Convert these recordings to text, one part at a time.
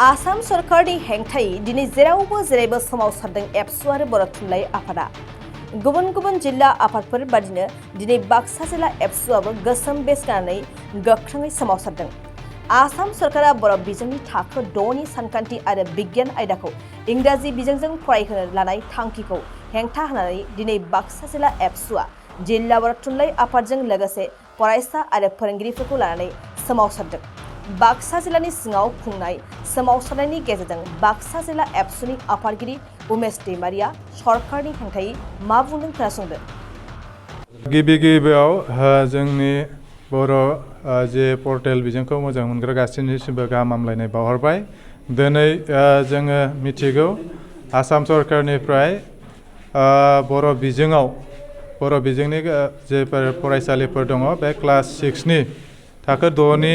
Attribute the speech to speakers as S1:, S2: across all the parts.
S1: आसाम सरकारनि हेंथायै दिनै जेरावबो जेरैबो सोमावसारदों एबसु आरो बर' थुनलाइ आफादा। गुबुन गुबुन जिल्ला आफादफोर बादिनो दिनै बाक्सा जिल्ला एबसुआबो गोसोम बेज गाननानै गोख्रोङै सोमावसारदों। आसाम सरकारा बर' बिजोंनि थाखो 6नि सानखान्थि आरो बिगियान आयदाखौ इंराजि बिजोंजों फरायहोनो लानाय थांखिखौ हेंथा होनानै दिनै बाक्सा जिल्ला एबसुआ जिल्ला बर' थुनलाइ आफादजों लोगोसे फरायसा आरो फोरोंगिरिफोरखौ लानानै सोमावसारदों। बाक्सा जिल्लानि सिङाव खुंनाय सोमावसारनायनि गेजेरजों बाक्सा जिल्ला एबसुनि आफादगिरि उमेश दैमारिया सरकारनि हेंथायै मा बुंदों खोनासंदो।
S2: गिबियाव जोंनि बर' जे पर्टेल बिजोंखौ मोजां मोनग्रा गासैनिसिमबो गाहाम हामलायनाय बावहरबाय। दिनै जोङो मिथिगौ आसाम सरकारनिफ्राय बर' बिजोंनि जेफोर फरायसालिफोर दङ बे क्लास 6नि थाखो 6नि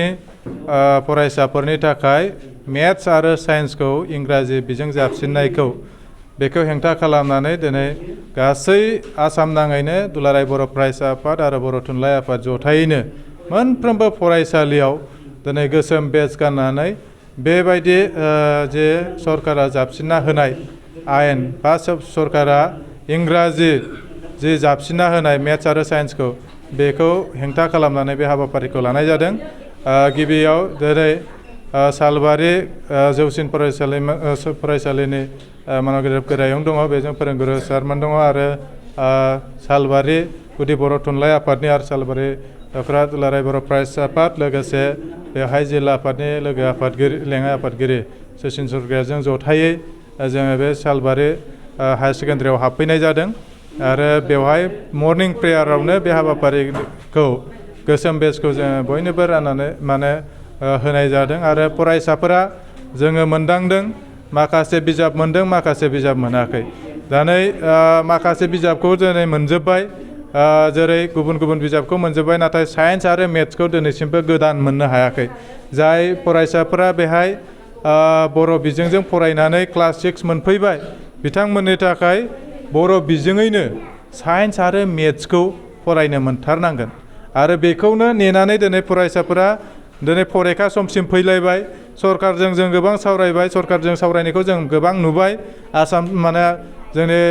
S2: फरायसाफोरनि थाखाय मेथ्स आरो साइन्सखौ इंराजि बिजों जाबसिननायखौ बेखौ हेंथा खालामनानै दिनै गासै आसाम नाङैनो दुलाराय बर' फरायसा आफाद आरो बर' थुनलाइ आफाद जथायैनो मोनफ्रोमबो फरायसालियाव दिनै गोसोम बेज गाननानै बेबायदि जे सरकारा जाबसिनना होनाय आयेन बा सरकारा इंराजि जे जाबसिनना होनाय मेथ्स आरो साइन्सखौ बेखौ हेंथा खालामनानै बे हाबाफारिखौ लानाय जादों। गिबियाव दिनै सालबारि जौसिन फरायसालिनि मानगिरि गोरायुं दङ, बेजों फोरोंगुरु सारमोन दङ आरो सालबारि गुदि बर' थुनलाइ आफादनि आरो सालबारि दुलाराय बर' फरायसा आफाद लोगोसे बेवहाय जिल्ला आफादनि लोगो आफादगिरि लेङाइ आफादगिरि सचिन सरकारिजों जथायै जोङो बे सालबारि हायार सेकेन्डारियाव हाबफैनाय जादों आरो बेवहाय मर्निं प्रेयारावनो बे हाबाफारिखौ गोसोम बेजखौ जोङो बयनोबो राननानै होनाय जादों आरो फरायसाफोरा जोङो मोनदांदों माखासे बिजाब मोनदों, माखासे बिजाब मोनाखै। दिनै माखासे बिजाबखौ दिनै मोनजोब्बाय, जेरै गुबुन बिजाबखौ मोनजोब्बाय, नाथाय साइन्स आरो मेथ्सखौ दिनैसिमबो गोदान मोननो हायाखै। जाय फरायसाफोरा बेहाय बर' बिजोंजों फरायनानै क्लास 6 मोनफैबाय बिथांमोननि थाखाय बर' बिजोङैनो साइन्स आरो मेथ्सखौ फरायनो मोनथारनांगोन आरो बेखौनो नेनानै दिनै फरायसाफोरा दिनै फरिखा समसिम फैलायबाय। सरकारजों जों गोबां सावरायबाय, सरकारजों सावरायनायखौ जों गोबां नुबाय। जोंनि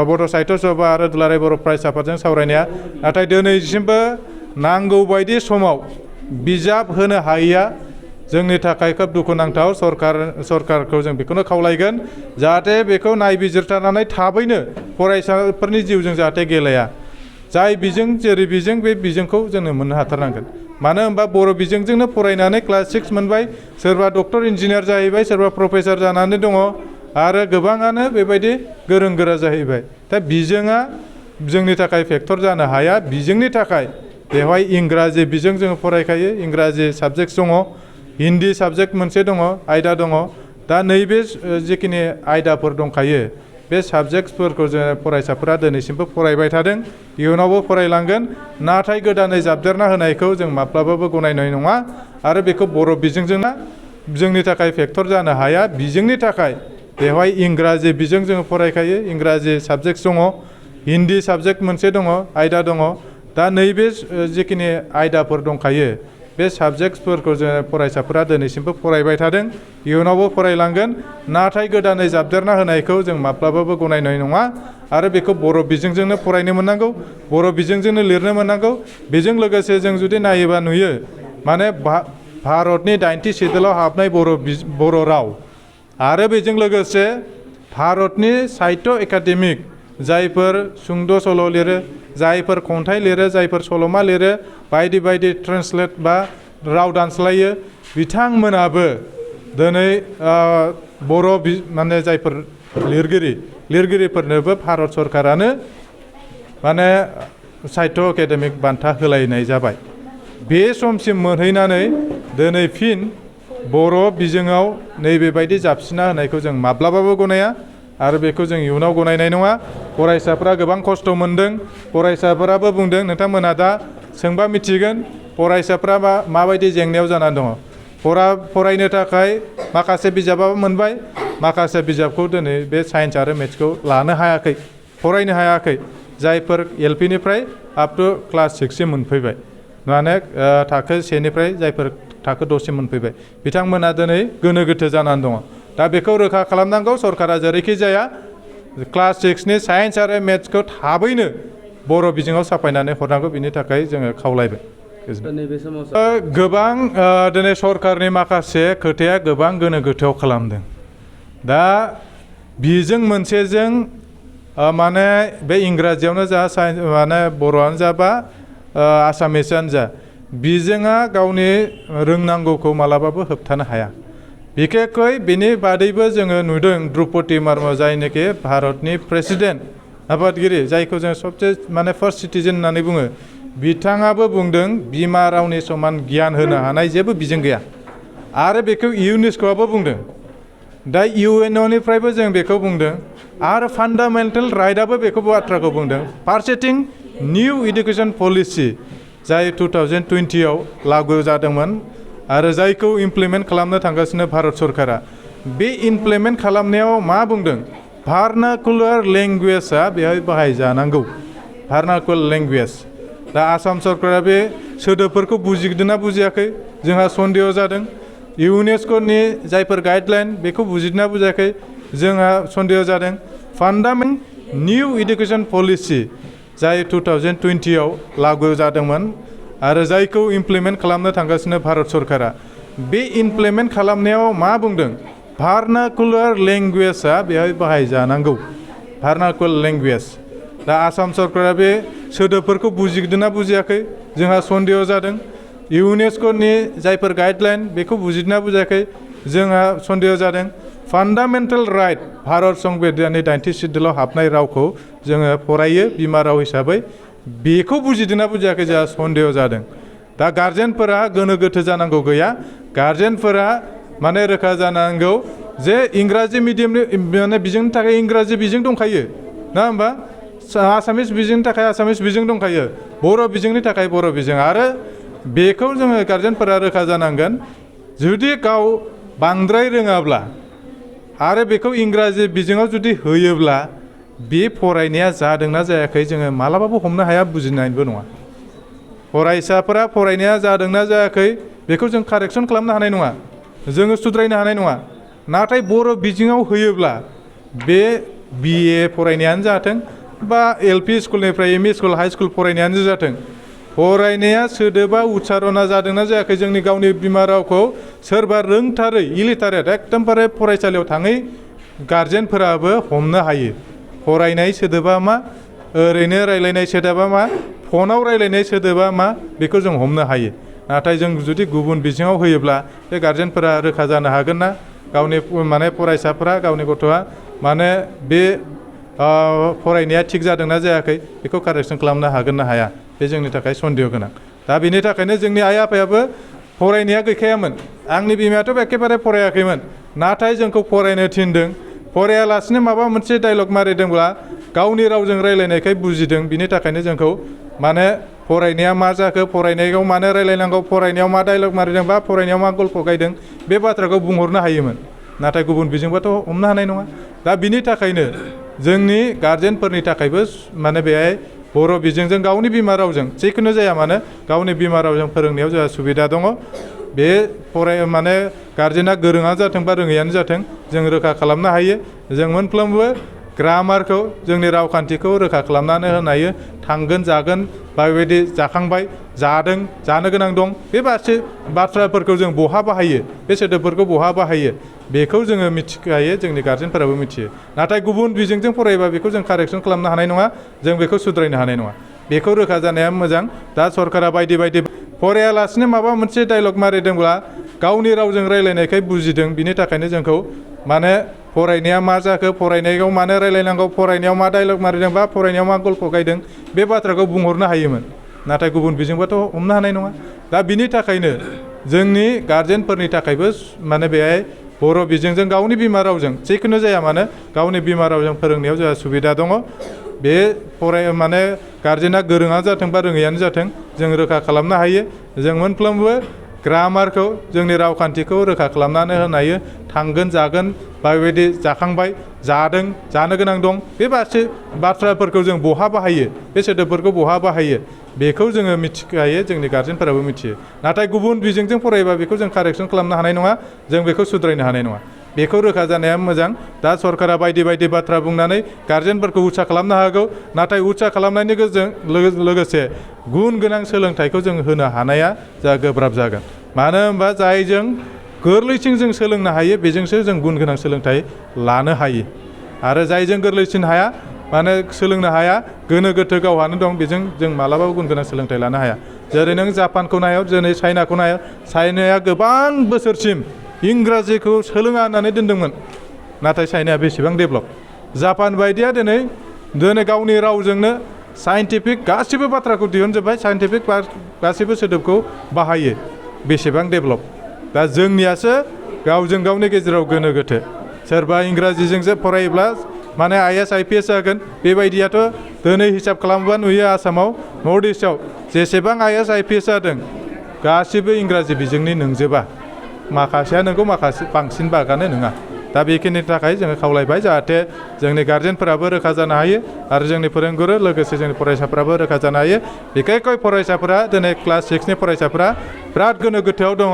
S2: बड' साहित्य सभा आरो दुलाराय बर' फरायसा आफादजों सावरायनाया, नाथाय दिनैसिमबो नांगौ बायदि समाव बिजाब होनो हायैया जोंनि थाखाय खोब दुखुनांथाव। सरकारखौ जों बेखौनो खावलायगोन जाहाथे बेखौ नायबिजिरथारनानै थाबैनो फरायसाफोरनि जिउजों जाहाथे गेलेया। जाय बिजों जेरै बिजों बे बिजोंखौ जोङो मोननो हाथारनांगोन। मानो होनबा बर' बिजोंजोंनो फरायनानै क्लास 6 मोनबाय, सोरबा डक्टर इन्जिनियार जाहैबाय, सोरबा प्रफेसर जानानै दङ आरो गोबाङानो बेबायदि गोरों गोरा जाहैबाय। दा बिजोङा जोंनि थाखाय फेक्टर जानो हाया। बिजोंनि थाखाय बेवहाय इंराजि बिजों जोङो फरायखायो, इंराजि साबजेक्ट दङ, हिन्दी साबजेक्ट मोनसे दङ, आयदा दङ। दा नैबे जिखिनि आयदाफोर दंखायो बे साबजेक्टफोरखौ जोङो फरायसाफोरा दिनैसिमबो फरायबाय थादों, इयुनावबो फरायलांगोन। नाथाय गोदानै जाबदेरना होनायखौ जों माब्लाबाबो गनायनाय नङा आरो बेखौ बर' बिजोंजोंना जोंनि थाखाय फेक्टर जानो हाया। बिजोंनि थाखाय बेवहाय इंराजि बिजों जोङो फरायखायो, इंराजि साबजेक्ट दङ, हिन्दी साबजेक्ट मोनसे दङ, आयदा दङ। दा नैबे जिखिनि आयदाफोर दंखायो बे साबजेक्टफोरखौ जोङो फरायसाफोरा दिनैसिमबो फरायबाय थादों, इयुनावबो फरायलांगोन। नाथाय गोदानै जाबदेरना होनायखौ जों माब्लाबाबो गनायनाय नङा आरो बेखौ बर' बिजोंजोंनो फरायनो मोननांगौ, बर' बिजोंजोंनो लिरनो मोननांगौ। बेजों लोगोसे जों जुदि नायोबा नुयो माने भारतनि 90 सिडुलाव हाबनाय बर' राव आरो बेजों लोगोसे भारतनि साहित्य एकाडेमिक जायफोर सुंद' सल' लिरो, जायफोर खन्थाइ लिरो, जायफोर सल'मा लिरो, बायदि ट्रेन्सलेट बा राव दानस्लायो, बिथांमोनाबो दिनै बर' जायफोर लिरगिरिफोरनोबो भारत सरकारानो साहित्य एकाडेमिक बान्था होलायनाय जाबाय। बे समसिम मोनहैनानै दिनै फिन बर' बिजोङाव नैबेबायदि जाबसिनना होनायखौ जों माब्लाबाबो गनाया आरो बेखौ जों इयुनाव गनायनाय नङा। फरायसाफोरा गोबां खस्थ' मोनदों, फरायसाफोराबो बुंदों, नोंथांमोनहा दा सोंबा मिथिगोन फरायसाफ्रा माबायदि जेंनायाव जानानै दङ। फरायनो थाखाय माखासे बिजाबाबो मोनबाय, माखासे बिजाबखौ दिनै बे साइन्स आरो मेथ्सखौ लानो हायाखै, फरायनो हायाखै, जायफोर LP निफ्राय आप टु क्लास 6 सिम मोनफैबाय। माने थाखो 1निफ्राय जायफोर थाखो 6सिम मोनफैबाय बिथांमोना दिनै गोनो गोथो जानानै दङ। दा बेखौ रोखा खालामनांगौ सरकारा जेरैखि जाया क्लास 6नि साइन्स आरो मेथ्सखौ थाबैनो बर' बिजोङाव साफायनानै हरनांगौ बिनि थाखाय जोङो खावलायबाय। गोबां दिनै सरकारनि माखासे खोथाया गोबां गोनो गोथोआव खालामदों। दा बिजों मोनसेजों माने बे इंराजियावनो जा माने बर'आनो जा बा आसामिसानो जा बिजोङा गावनि रोंनांगौखौ मालाबाबो होबथानो हाया। बिखेखै बेनि बादैबो जोङो नुदों द्रौपदी मुर्मु जायनोखि भारतनि प्रेसिडेन्ट आफादगिरि जायखौ जों सबसे माने फार्स्ट सिटिजेन होननानै बुङो बिथाङाबो बुंदों बिमा रावनि समान गियान होनो हानाय जेबो बिजों गैया आरो बेखौ इउनेस्क'आबो बुंदों। दा इउएनअनिफ्रायबो जों बेखौ बुंदों आरो फान्डामेन्टेल राइटआबो बेखौ बाथ्राखौ बुंदों। फारसेथिं निउ इडुकेसन पलिसि जाय 2020आव लागु जादोंमोन आरो जायखौ इमप्लिमेन्ट खालामनो थांगासिनो भारत सरकारा बे इमप्लिमेन्ट खालामनायाव मा बुंदों भार्नाकुलार लेंगुवेजआ बेहाय बाहायजानांगौ। भार्नाकुलार लेंगुवेज दा आसाम सरकारा बे सोदोबफोरखौ बुजिदोंना बुजियाखै जोंहा सन्देह जादों। इउनेस्क'नि जायफोर गाइडलाइन बेखौ बुजिदोंना बुजियाखै जोंहा सन्देह जादों। फान्डामेन्ट निउ इडुकेसन पलिसि जाय 2020आव लागु जादोंमोन आरो जायखौ इमप्लिमेन्ट खालामनो थांगासिनो भारत सरकारा बे इमप्लिमेन्ट खालामनायाव मा बुंदों भार्नाकुलार लेंगुवेजआ बेहाय बाहायजानांगौ। भार्नाकुलार लेंगुवेज दा आसाम सरकारा बे सोदोबफोरखौ बुजिदोंना बुजियाखै जोंहा सन्देह जादों। इउनेस्क'नि जायफोर गाइडलाइन बेखौ बुजिदोंना बुजियाखै जोंहा सन्देह जादों। फान्डामेन्टेल राइट भारत संबिधाननि 90 सिडुलाव हाबनाय रावखौ जोङो फरायो बिमा राव हिसाबै बेखौ बुजिदोंना बुजियाखै जोंहा सन्देह जादों। दा गार्जेनफोरा गोनो गोथो जानांगौ गैया। गार्जेनफोरा माने रोखा जानांगौ जे इंराजि मिडियामनि माने बिजोंनि थाखाय इंराजि बिजों दंखायो ना होमबा आसामिस बिजोंनि थाखाय आसामिस बिजों दंखायो बर' बिजोंनि थाखाय बर' बिजों आरो बेखौ जोङो गार्जेनफोरा रोखा जानांगोन जुदि गाव बांद्राय रोङाब्ला आरो बेखौ इंराजि बिजोङाव जुदि होयोब्ला बे फरायनाया जादोंना जायाखै जोङो मालाबाबो हमनो हाया बुजिनायबो नङा। फरायसाफोरा फरायनाया जादोंना जायाखै बेखौ जों कारेक्सन खालामनो हानाय नङा जोङो सुद्रायनो हानाय नङा। नाथाय बर' बिजोङाव होयोब्ला बे बिए फरायनायानो जाथों बा एलपि स्कुलनिफ्राय एमइ स्कुल हाइ स्कुल फरायनायानो जाथों फरायनाया सोदोबा उच्चारना जादोंना जायाखै जोंनि गावनि बिमा रावखौ सोरबा रोंथारै इलिटारेट एकदमबारे फरायसालियाव थाङै गार्जेनफोराबो हमनो हायो। फरायनाय सोदोबा मा ओरैनो रायलायनाय सोदोबा मा फनाव रायलायनाय सोदोबा मा बेखौ जों हमनो हायो। नाथाय जों जुदि गुबुन बिजोङाव होयोब्ला बे गार्जेनफोरा रोखा जानो हागोन ना गावनि माने फरायसाफोरा गावनि गथ'आ माने बे फरायनाया थिग जादोंना जायाखै बेखौ कारेक्सन खालामनो हागोन ना हाया बे जोंनि थाखाय सन्देह गोनां। दा बेनि थाखायनो जोंनि आइ आफायाबो फरायनाया गैखायामोन आंनि बिमायाथ' एखेबारे फरायाखैमोन नाथाय जोंखौ फरायनो थिनदों। फरायालासिनो माबा मोनसे डायलग मारिदोंब्ला गावनि रावजों रायलायनायखाय बुजिदों बिनि थाखायनो जोंखौ माने फरायनाया मा जाखो फरायनायाव मानो रायलायनांगौ फरायनायाव मा डायलग मारिदों बा फरायनायाव मा गल्प गायदों बे बाथ्राखौ बुंहरनो हायोमोन नाथाय गुबुन बिजोंबाथ' हमनो हानाय नङा। दा बिनि थाखायनो जोंनि गार्जेनफोरनि थाखायबो माने बेहाय बर' बिजोंजों गावनि बिमा रावजों जिखुनु जाया मानो गावनि बिमा रावजों फोरोंनायाव जोंहा सुबिदा दङ। बे माने गार्जेना गोरोङा जाथों बा रोङैयानो जाथों जों रोखा खालामनो हायो। जों मोनफ्रोमबो ग्रामारखौ जोंनि रावखान्थिखौ रोखा खालामनानै होनो हायो। थांगोन जागोन बा बेबायदि जाखांबाय जादों जानो गोनां दं बे बाथ्राफोरखौ जों बहा बाहायो बे सोदोबफोरखौ बहा बाहायो बेखौ जोङो मिथिखायो जोंनि गार्जेनफोराबो मिथियो। नाथाय गुबुन बिजोंजों फरायोबा बेखौ जों कारेक्सन खालामनो हानाय नङा जों बेखौ सुद्रायनो हानाय नङा। बेखौ रोखा जानाया मोजां। दा सरकारा बायदि बायदि फरायालासिनो माबा मोनसे डायलग मारिदोंब्ला गावनि रावजों रायलायनायखाय बुजिदों बिनि थाखायनो जोंखौ माने फरायनाया मा जाखो फरायनायाव मानो रायलायनांगौ फरायनायाव मा डायलग मारिदों बा फरायनायाव मा गल्प गायदों बे बाथ्राखौ बुंहरनो हायोमोन नाथाय गुबुन बिजोंबाथ' हमनो हानाय नङा। दा बिनि थाखायनो जोंनि गार्जेनफोरनि थाखायबो माने बेहाय बर' बिजोंजों गावनि बिमा रावजों जिखुनु जाया मानो गावनि बिमा रावजों फोरोंनायाव जोंहा सुबिदा दङ। बे माने गार्जेना गोरोङा जाथों बा रोङैयानो जाथों जों रोखा खालामनो हायो। जों मोनफ्रोमबो ग्रामारखौ जोंनि रावखान्थिखौ रोखा खालामनानै होनो हायो। थांगोन जागोन बा बेबायदि जाखांबाय जादों जानो गोनां दं बे बाथ्राफोरखौ जों बहा बाहायो बे सोदोबफोरखौ बहा बाहायो बेखौ जोङो मिथिखायो जोंनि गार्जेनफोराबो मिथियो नाथाय गुबुन बिजोंजों फरायोबा बेखौ जों कारेक्सन खालामनो हानाय नङा जों बेखौ सुद्रायनो हानाय नङा बेखौ रोखा जानाया मोजां दा सरकारा बायदि बायदि बाथ्रा बुंनानै गार्जेनफोरखौ उत्सा खालामनो हागौ नाथाय उत्सा खालामनायनि लोगोसे गुन गोनां सोलोंथाइखौ जों होनो हानाया जा गोब्राब जागोन मानो होनबा जायजों गोरलैसिन जों सोलोंनो हायो बेजोंसो जों गुन गोनां सोलोंथाइ लानो हायो आरो जायजों गोरलैसिन हाया माने सोलोंनो हाया गोनो गोथो गावहानो दं बेजों जों मालाबाबो गुन गोनां सोलोंथाइ लानो हाया जेरै नों जापानखौ नाय जेरै चाइनाखौ नाय चाइनाया गोबां बोसोरसिम इंराजिखौ सोलोङा होननानै दोनदोंमोन नाथाय चाइनाया बेसेबां डेभेलप जापान बायदिया दिनै गावनि रावजोंनो साइन्टिफिक गासिबो बाथ्राखौ दिहुनजोब्बाय साइन्टिफिक गासिबो सोदोबखौ बाहायो बेसेबां डेभेलप दा जोंनियासो गावजों गावनि गेजेराव गोनो गोथो सोरबा इंराजिजोंसो फरायोब्ला माने IAS IPS जागोन बेबायदियाथ' दिनै हिसाब खालामोबा नुयो आसामाव नर्थ इस्टआव जेसेबां IAS IPS जादों गासिबो इंराजि बिजोंनि नंजोबा माखासेया नंगौ माखासे बांसिन बागानो नङा दा बेखिनि थाखाय जोङो खावलायबाय जाहाथे जोंनि गार्जेनफोराबो रोखा जानो हायो आरो जोंनि फोरोंगुरु लोगोसे जोंनि फरायसाफोराबो रोखा जानो हायो बिखेखय फरायसाफोरा दिनै क्लास 6नि फरायसाफोरा बिराद गोनो गोथोआव दङ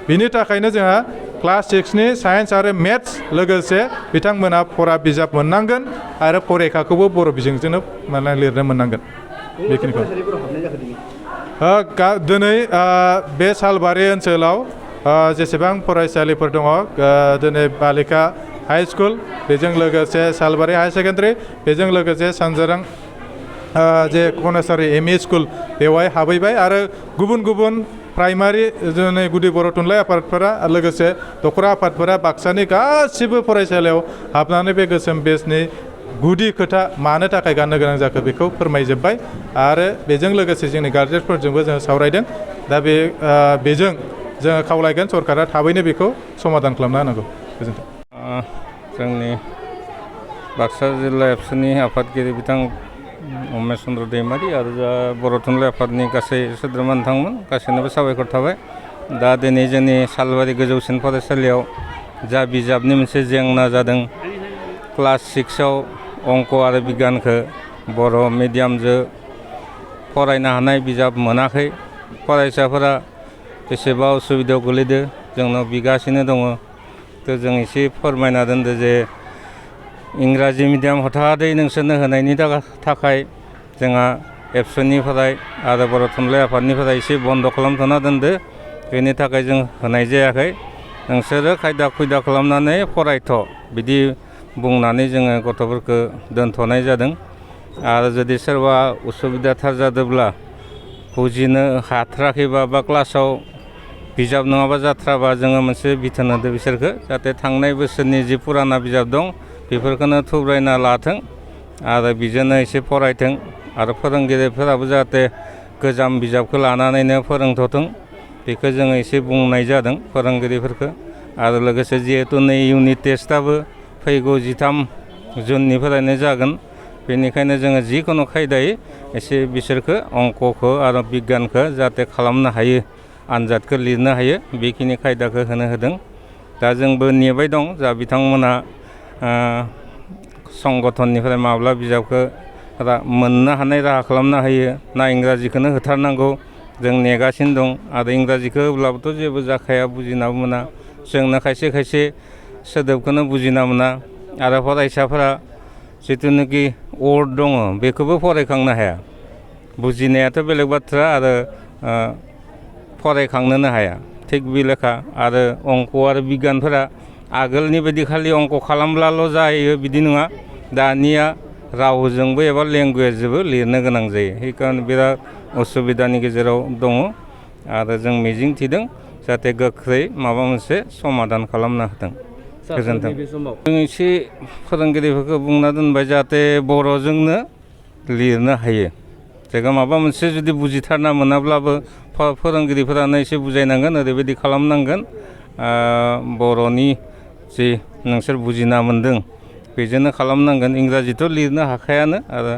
S2: बिनि थाखायनो जोंहा क्लास 6नि साइन्स आरो मेथ्स लोगोसे बिथांमोना फरा बिजाब मोननांगोन आरो फरिखाखौबो बर' बिजोंजोंनो माने लिरनो मोननांगोन बेखिनिखौ दिनै बे सालबारि ओनसोलाव जेसेबां फरायसालिफोर दङ दिनै बालिका हाई स्कुल बेजों लोगोसे सालबारि हाई सेकेन्डारि बेजों लोगोसे सानजोरां जे कनेसारि ME स्कुल बेवहाय हाबैबाय आरो गुबुन गुबुन प्राइमारि जोंनि गुदि बर' थुनलाइ आफादफोरा लोगोसे दखरा आफादफोरा बाक्सानि गासिबो फरायसालियाव हाबनानै बे गोसोम बेचनि गुदि खोथा मानो थाखाय गाननो गोनां जाखो बेखौ फोरमायजोब्बाय आरो बेजों लोगोसे जोंनि गार्जेनफोरजोंबो जों सावरायदों दा बेजों जोङो खावलायगोन सरकारा थाबैनो बेखौ समाधान खालामना होनांगौ गोजोन्थों
S3: जोंनि बाक्सा जिल्ला एबसुनि आफादगिरि बिथां उमेश चन्द्र दैमारि आरो बर' थुनलाइ आफादनि गासै सोद्रोमा नोंथांमोन गासैनोबो साबायखर थाबाय दा दिनै जोंनि सालबारि गोजौसिन फरायसालियाव जा बिजाबनि मोनसे जेंना जादों क्लास 6आव अंक आरो बिगियानखौ बर' मिडियामजों फरायनो हानाय बिजाब मोनाखै फरायसाफोरा बेसेबा उसुबिदायाव गोलैदो जोंनाव बिगासिनो दङ थ' जों एसे फोरमायना दोनदो जे इंराजि मिडियाम हथादै नोंसोरनो होनायनि थाखाय जोंहा एबसुनिफ्राय आरो बर' थुनलाइ आफादनिफ्राय एसे बन्द' खालामथ'ना दोनदो बेनि थाखाय जों होनाय जायाखै नोंसोरो खायदा खुयदा खालामनानै फरायथ' बिदि बुंनानै जोङो गथ'फोरखौ दोनथ'नाय जादों आरो जुदि सोरबा उसुबिदाथार जादोंब्ला बुजिनो हाथाराखैबा बा क्लासाव बिजाब नङाबा जाथ्राबा जोङो मोनसे बिथोन होदो बिसोरखौ जाहाथे थांनाय बोसोरनि जि पुराना बिजाब दं बेफोरखौनो थुब्रायना लाथों आरो बिजोंनो एसे फरायथों आरो फोरोंगिरिफोराबो जाहाथे गोजाम बिजाबखौ लानानैनो फोरोंथों बेखौ जोङो एसे बुंनाय जादों फोरोंगिरिफोरखौ आरो लोगोसे जिहेतु नै इउनिट टेस्टआबो फैगौ 13 जुननिफ्रायनो जागोन बेनिखायनो जोङो जिखुनु खायदायै एसे बिसोरखौ अंकखौ आरो बिगियानखौ जाहाथे खालामनो हायो आनजादखौ लिरनो हायो बेखिनि खायदाखौ होनो होदों दा जोंबो नेबाय दं जा बिथांमोना संगठननिफ्राय माब्ला बिजाबखौ मोननो हानाय राहा खालामनो हायो ना इंराजिखौनो होथारनांगौ जों नेगासिनो दं आरो इंराजिखौ होब्लाबोथ' जेबो जाखाया बुजिनाबो मोना जोंनो खायसे खायसे सोदोबखौनो बुजिना मोना आरो फरायसाफोरा जिथुनाखि वर्ड दङ बेखौबो फरायखांनो हाया बुजिनायाथ' बेलेग बाथ्रा आरो फरायखांनोनो हाया थिग बे लेखा आरो अंक आरो बिगियानफोरा आगोलनि बायदि खालि अंक खालामब्लाल' जायो बिदि नङा दानिया रावजोंबो एबा लेंगुवेजजोंबो लिरनो गोनां जायो बेखायनो बिराद उसुबिदानि गेजेराव दङ आरो जों मिजिं थिदों जाहाथे गोख्रै माबा मोनसे समाधान खालामना होथों गोजोन्थों जों एसे फोरोंगिरिफोरखौ बुंना दोनबाय जाहाथे बर'जोंनो लिरनो हायो जायगा माबा मोनसे जुदि बुजिथारना मोनाब्लाबो फोरोंगिरिफोरानो एसे बुजायनांगोन ओरैबायदि खालामनांगोन बर'नि जि नोंसोर बुजिना मोन्दों बेजोंनो खालामनांगोन इंराजिथ' लिरनो हाखायानो आरो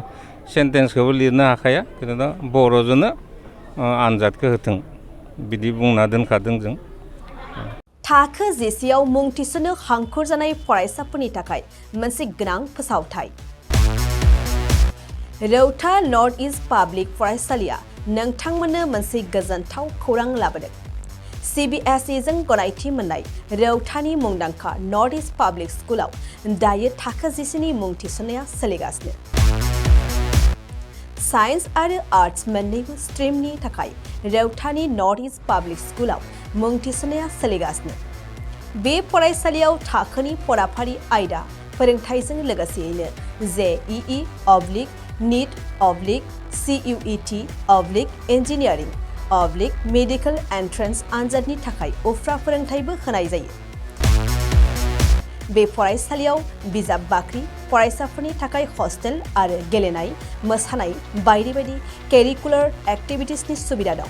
S3: सेन्टेन्सखौबो लिरनो हाखाया खिन्थु बर'जोंनो आनजादखौ होथों बिदि बुंना दोनखादों जों
S1: थाखो जिसेआव मुं थिसननो हांखुर जानाय फरायसाफोरनि थाखाय मोनसे गोनां फोसावथाय रौता नर्थ इस्ट पाब्लिक फरायसालिया नोंथांमोननो मोनसे गोजोनथाव खौरां लाबोदों। CBSE जों गनायथि मोननाय रौतानि मुंदांखा नर्थ इस्ट पाब्लिक स्कुलाव दायो थाखो 10 नि मुं थिसननाया सोलिगासिनो। साइन्स आरो आर्ट्स मोन्नैबो स्ट्रिमनि थाखाय रौतानि नर्थ इस्ट पाब्लिक स्कुलाव मुं थिसननाया सोलिगासिनो। बे फरायसालियाव थाखोनि फराफारि आयदा फोरोंथायजों लोगोसेयैनो JEE, NEET, CUET, engineering, medical entrance आनजादनि थाखाय उफ्रा फोरोंथायबो होनाय जायो। बे फरायसालियाव बिजाब बाख्रि, फरायसाफोरनि थाखाय हस्टेल आरो गेलेनाय, मोसानाय बायदि बायदि केरिकुलार एक्टिभिटिसनि सुबिदा दं।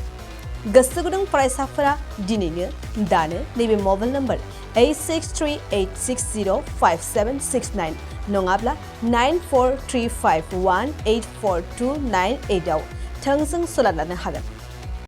S1: गोसो गुदुं फरायसाफोरा दिनैनो दानो नैबे मबाइल नम्बर 8638605769 नङाब्ला 9435184298 आव थोंजों सोलोंनो हागोन।